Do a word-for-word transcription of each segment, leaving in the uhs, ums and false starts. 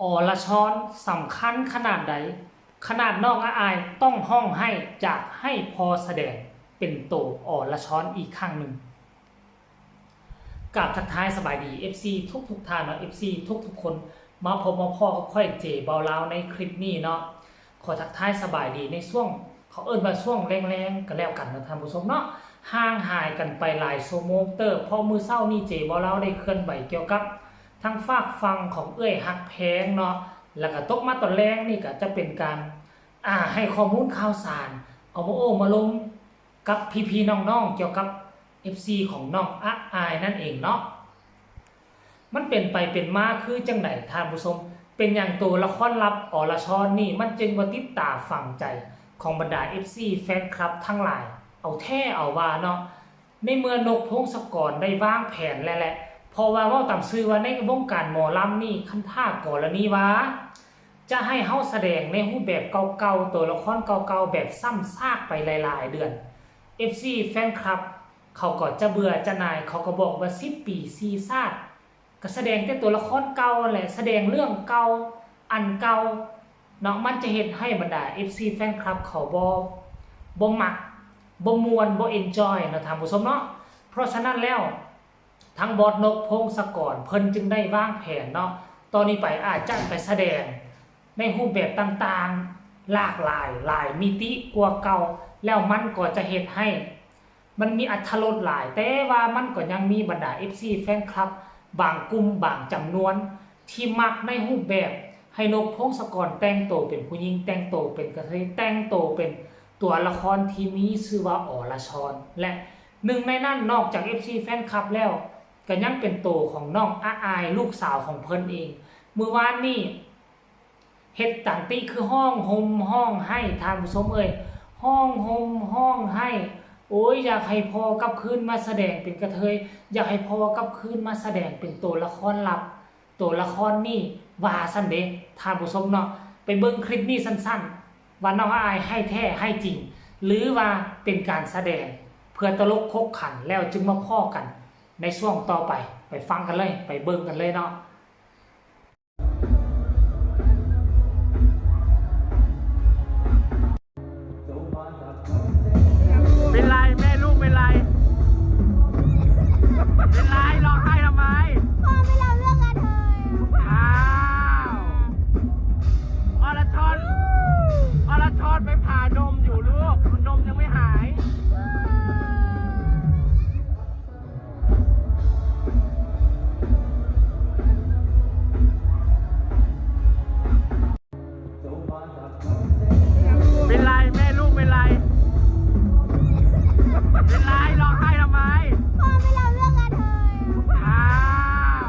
อรชรสำคัญขนาดใด ขนาดน้องอาอายต้องฮ้องไห้จากไห้พอแสดงเป็นโตอรชรอีกครั้งหนึ่ง กราบทักทายสบายดี เอฟซี ทุกๆท่านเนาะ เอฟซี ทุกๆคน มาพบมาพ้อกับข้อยเจเบาลาวในคลิปนี้เนาะ ขอทักทายสบายดีในช่วง เขาเอิ้นว่าช่วงแลงๆ ก็แล้วกันเนาะท่านผู้ชมเนาะ ห่างหายกันไปหลายชั่วโมงเติบ เพราะมื้อเช้านี้เจเบาลาวได้เคลื่อนไหวเกี่ยวกับ ทางฝากฝั่งของเอื้อยฮักแพงเนาะ แล้วก็ตกมาตอนแลงนี่ก็จะเป็นการ อ่า ให้ข้อมูลข่าวสาร เอามาโอ้มาลมกับพี่ๆน้องๆ เกี่ยวกับ เอฟซี ของน้องอาอายนั่นเองเนาะ มันเป็นไปเป็นมาคือจั่งใดท่านผู้ชม เป็นหยังตัวละครลับอรชรนี่มันจึงบ่ติดตาฝังใจของบรรดา เอฟซี แฟนคลับทั้งหลาย เอาแท้เอาว่าเนาะ ในเมื่อนกพงศกรได้วางแผนแล้วแหละ เพราะว่าเว้าตามซื่อว่าในวงการหมอลำนี่คันถ้ากรณีว่า จะให้เฮาแสดงในรูปแบบเก่าๆ ตัวละครเก่าๆ แบบซ้ำซากไปหลายๆ เดือน เอฟซี แฟนคลับ เขาก็จะเบื่อจะหน่าย เขาก็บอกว่าสิบปีสี่ชาติ ก็แสดงแต่ตัวละครเก่านั่นแหละ แสดงเรื่องเก่า อันเก่า เนาะ มันจะเฮ็ดให้บรรดา เอฟซี แฟนคลับ เขาบ่ บ่มัก บ่ม่วน บ่ enjoy เนาะท่านผู้ชมเนาะ เพราะฉะนั้นแล้ว ทางบอสนกพงศกรเพิ่นจึงได้วางแผนเนาะ ต่อนี้ไปอาจจะไปแสดงในรูปแบบต่างๆ หลากหลาย หลายมิติกว่าเก่า แล้วมันก็จะเฮ็ดให้ มันมีอรรถรสหลาย แต่ว่ามันก็ยังมีบรรดา เอฟซี แฟนคลับ บางกลุ่มบางจำนวน ที่มักในรูปแบบให้นกพงศกรแต่งโตเป็นผู้หญิง แต่งโตเป็นกระเทย แต่งโตเป็นตัวละครที่มีชื่อว่าอรชร และหนึ่งในนั้นนอกจาก เอฟซี แฟนคลับ แล้ว ก็ยังเป็นโตของน้องอาอายลูกสาวของเพิ่นเอง มื้อวานนี่ เฮ็ดตังติคือฮ้องห่มฮ้องไห้ท่านผู้ชมเอ้ย ฮ้องห่มฮ้องไห้ โอ้ย อยากให้พ่อกลับคืนมาแสดงเป็นกระเทย อยากให้พ่อกลับคืนมาแสดงเป็นตัวละครลับ ตัวละครนี่ว่าซั่นเด้ท่านผู้ชมเนาะ ไปเบิ่งคลิปนี้สั้นๆ ว่าน้องอาอายไห้แท้ไห้จริง หรือว่าเป็นการแสดงเพื่อตลกขบขัน แล้วจึงมาพ้อกันในช่วงต่อไป ไปฟังกันเลย ไปเบิ่งกันเลยเนาะ เป็นไรแม่ลูกเป็นไร เป็นไรร้องไห้ทำไม พ่อไม่รับเรื่องกระเทย อ้าว อรชร อรชรไปผ่านมอยู่ลูก นมยังไม่หาย เป็นไรแม่ลูกเป็นไร เป็นไรร้องไห้ทำไม พ่อไม่รับเรื่องกระเทย อ้าว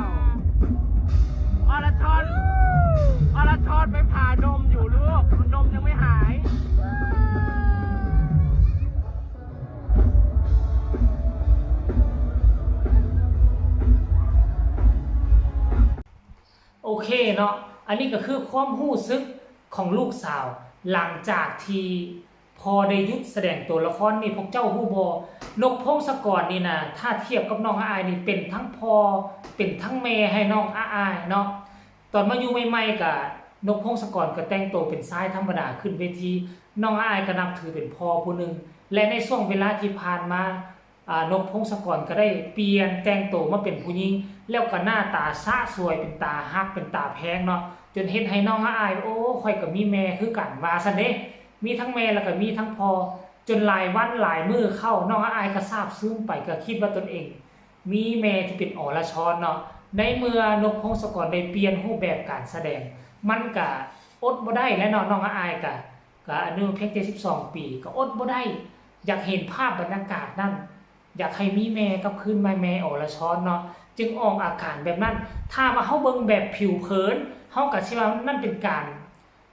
อรชร อรชรไปผ่านมอยู่ลูก นมยังไม่หาย โอเคเนาะ อันนี้ก็คือความรู้สึกของลูกสาว หลังจากที่พ่อได้หยุดแสดงตัวละครนี่ พวกเจ้าฮู้บ่ นกพงศกรนี่นะ ถ้าเทียบกับน้องอาอายนี่ เป็นทั้งพ่อ เป็นทั้งแม่ให้น้องอาอายเนาะ ตอนมาอยู่ใหม่ๆ กะนกพงศกรก็แต่งตัวเป็นชายธรรมดาขึ้นเวที น้องอาอายก็นับถือเป็นพ่อผู้หนึ่ง และในช่วงเวลาที่ผ่านมา อ่า นกพงศกรก็ได้เปลี่ยนแต่งตัวมาเป็นผู้หญิง แล้วก็หน้าตาสะสวยเป็นตาฮักเป็นตาแพงเนาะ จนเฮ็ดให้น้องอาอาย โอ้ ข้อยก็มีแม่คือกัน ว่าซั่นเด้ มีทั้งแม่แล้วก็มีทั้งพ่อ จนหลายวันหลายมื้อเข้า น้องอาอายก็ซาบซึ้งไป ก็คิดว่าตนเอง มีแม่ที่เป็นอรชรเนาะ ในเมื่อนกพงศกรได้เปลี่ยนรูปแบบการแสดง มันก็อดบ่ได้แหละเนาะ น้องอาอายก็ ก็อายุเพียงแค่สิบสองปี ก็อดบ่ได้ อยากเห็นภาพบรรยากาศนั้น อยากให้มีแม่กลับคืนมา แม่อรชรเนาะ จึงออกอาการแบบนั้น ถ้าว่าเฮาเบิ่งแบบผิวเผิน เฮาก็สิว่านั่นเป็นการ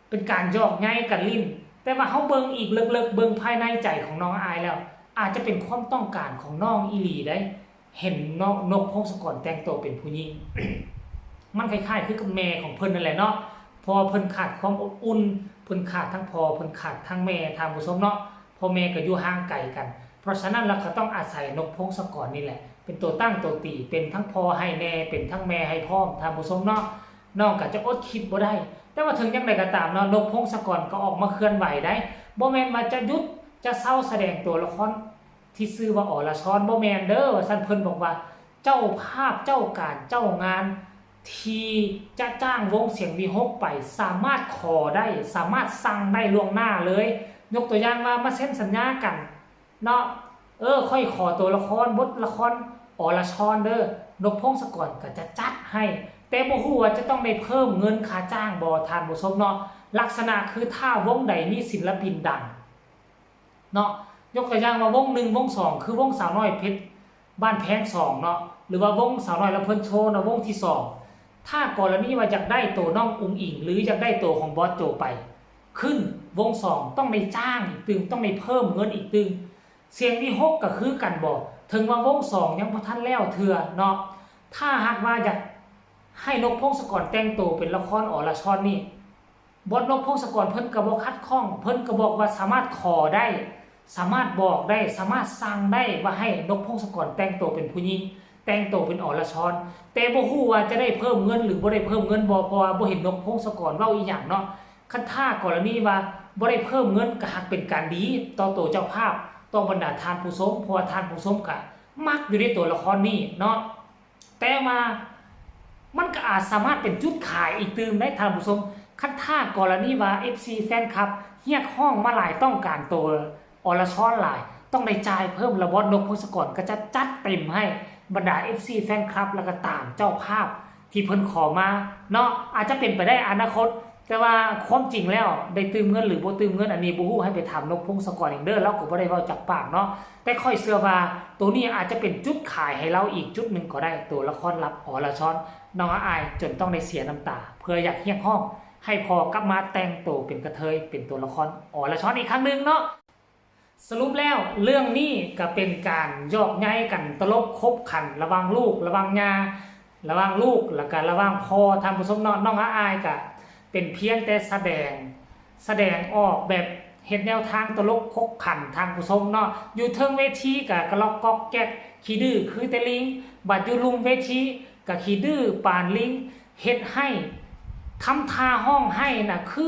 เป็นการหยอกไย้กันเล่น แต่ว่าเฮาเบิ่งอีกเลิกๆ เบิ่งภายในใจของน้องอาอายแล้ว อาจจะเป็นความต้องการของน้องอีหลีเด้ เห็นนก นกพงศกรแต่งตัวเป็นผู้หญิง มันคล้ายๆ คือกับแม่ของเพิ่นนั่นแหละเนาะ เพราะว่าเพิ่นขาดความอบอุ่น เพิ่นขาดทั้งพ่อ เพิ่นขาดทั้งแม่ ท่านผู้ชมเนาะ พ่อแม่ก็อยู่ห่างไกลกัน เพราะฉะนั้นแล้วก็ต้องอาศัยนกพงศกรนี่แหละ เป็นตัวตั้งตัวตี เป็นทั้งพ่อให้แน่ เป็นทั้งแม่ให้พร้อม ท่านผู้ชมเนาะ น้องก็จะอดคิดบ่ได้ แต่ว่าถึงอย่างใดก็ตามเนาะ นกพงศกรก็ออกมาเคลื่อนไหวได้ บ่แม่นว่าจะหยุดจะเซาแสดงตัวละครที่ชื่อว่าอรชร บ่แม่นเด้อ ว่าซั่น เพิ่นบอกว่าเจ้าภาพเจ้าการเจ้างานที่จะจ้างวงเสียงวิหกไป สามารถขอได้ สามารถสั่งได้ล่วงหน้าเลย ยกตัวอย่างว่ามาเซ็นสัญญากัน เนาะ เออ ข้อยขอตัวละคร บทละครอรชรเด้อ นกพงศกรก็จะจัดให้ แต่บ่ฮู้ว่าจะต้องได้เพิ่มเงินค่าจ้างบ่ ท่านผู้ชมเนาะ ลักษณะคือถ้าวงใดมีศิลปินดังเนาะ ยกตัวอย่างว่าวงหนึ่ง วงสอง คือวงสาวน้อยเพชรบ้านแพงสองเนาะ หรือว่าวงสาวน้อยลำเพลินโชว์เนาะ วงที่สอง ถ้ากรณีว่าอยากได้ตัวน้องอุ๋งอิ๋ง หรืออยากได้ตัวของบอสโจไป ขึ้นวงสอง ต้องได้จ้างอีกตื่ม ต้องได้เพิ่มเงินอีกตื่ม เสียงวิหกก็คือกันบ่ ถึงว่าวงสองยังบ่ทันแล้วเทื่อเนาะ ถ้าหากว่าอยากให้นกพงศกรแต่งตัวเป็นละครอรชรนี่ บอสนกพงศกรเพิ่นก็บ่ขัดข้อง เพิ่นก็บอกว่าสามารถขอได้ สามารถบอกได้ สามารถสั่งได้ว่าให้นกพงศกรแต่งตัวเป็นผู้หญิง แต่งตัวเป็นอรชร แต่บ่ฮู้ว่าจะได้เพิ่มเงินหรือบ่ได้เพิ่มเงินบ่ เพราะว่าบ่เห็นนกพงศกรเว้าอีหยังเนาะ คันถ้ากรณีว่าบ่ได้เพิ่มเงินก็หากเป็นการดีต่อตัวเจ้าภาพ ต่อบรรดาท่านผู้ชม เพราะว่าท่านผู้ชมก็มักอยู่ในตัวละครนี้เนาะ แต่ว่ามันก็อาจสามารถเป็นจุดขายอีกตื่มได้ท่านผู้ชม คันถ้ากรณีว่า เอฟซี แฟนคลับเรียกร้องมาหลาย ต้องการตัวอรชรหลาย ต้องได้จ่ายเพิ่ม แล้วบอสนกพงศกรก็จะจัดเต็มให้บรรดา เอฟซี แฟนคลับ แล้วก็ตามเจ้าภาพที่เพิ่นขอมาเนาะ อาจจะเป็นไปได้อนาคต แต่ว่าความจริงแล้วได้ตื่มเงินหรือบ่ตื่มเงิน อันนี้บ่ฮู้ ให้ไปถามนกพงศกรเองเด้อ ลาวก็บ่ได้เว้าจากปากเนาะ แต่ข้อยเชื่อว่าตัวนี้อาจจะเป็นจุดขายให้ลาวอีกจุดหนึ่งก็ได้ ตัวละครลับอรชร น้องอาอายจนต้องได้เสียน้ำตา เพื่ออยากเรียกร้องให้พ่อกลับมาแต่งตัวเป็นกระเทย เป็นตัวละครอรชรอีกครั้งหนึ่งเนาะ สรุปแล้วเรื่องนี้ก็เป็นการหยอกใยกัน ตลกขบขันระหว่างลูกระหว่างย่า ระหว่างลูกแล้วก็ระหว่างพ่อ ท่านผู้ชมเนาะ น้องอาอายก็เป็นเพียงแต่แสดง แสดงออกแบบเฮ็ดแนวทางตลกขบขัน ท่านผู้ชมเนาะ อยู่เทิงเวทีก็กะลอกก๊อกแก๊ก ขี้ดื้อคือแต่ลิง บัดอยู่ลุ่มเวทีก็ขี้ดื้อปานลิง เฮ็ดให้ทำท่าร้องไห้น่ะ คื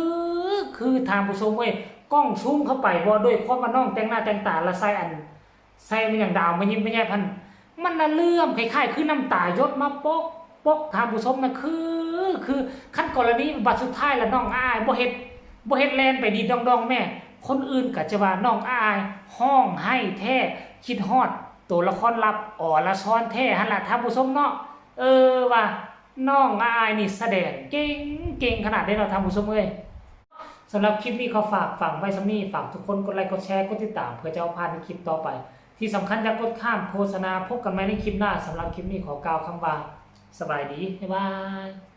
อ คือท่านผู้ชมเอ้ย กล้องซูมเข้าไปบ่ ด้วยความว่าน้องแต่งหน้าแต่งตา แล้วใส่อัน ใส่มันหยังดาวมายิ้มมาแย้มพัน มันน่ะเลื่อมคล้ายๆ คือน้ำตาหยดมาปกปก ท่านผู้ชมน่ะ คือ คือ คันกรณีบัดสุดท้ายละน้องอาอายบ่เฮ็ด บ่เฮ็ดแล่นไปดีดดองๆ แม่ คนอื่นก็จะว่าน้องอาอายร้องไห้แท้ คิดฮอดตัวละครลับอรชรแท้หั่นล่ะ ท่านผู้ชมเนาะ เออ ว่าน้องอาอายนี่แสดงเก่ง เก่งขนาดใดเนาะ ท่านผู้ชมเอ้ย สำหรับคลิปนี้ขอฝากฝังไว้ส่ำนี้ ฝากทุกคนกดไลค์ กดแชร์ กดติดตาม เพื่อจะบ่พลาดในคลิปต่อไป ที่สำคัญอย่ากดข้ามโฆษณา พบกันใหม่ในคลิปหน้า สำหรับคลิปนี้ขอกล่าวคำว่า สบายดี บ๊ายบาย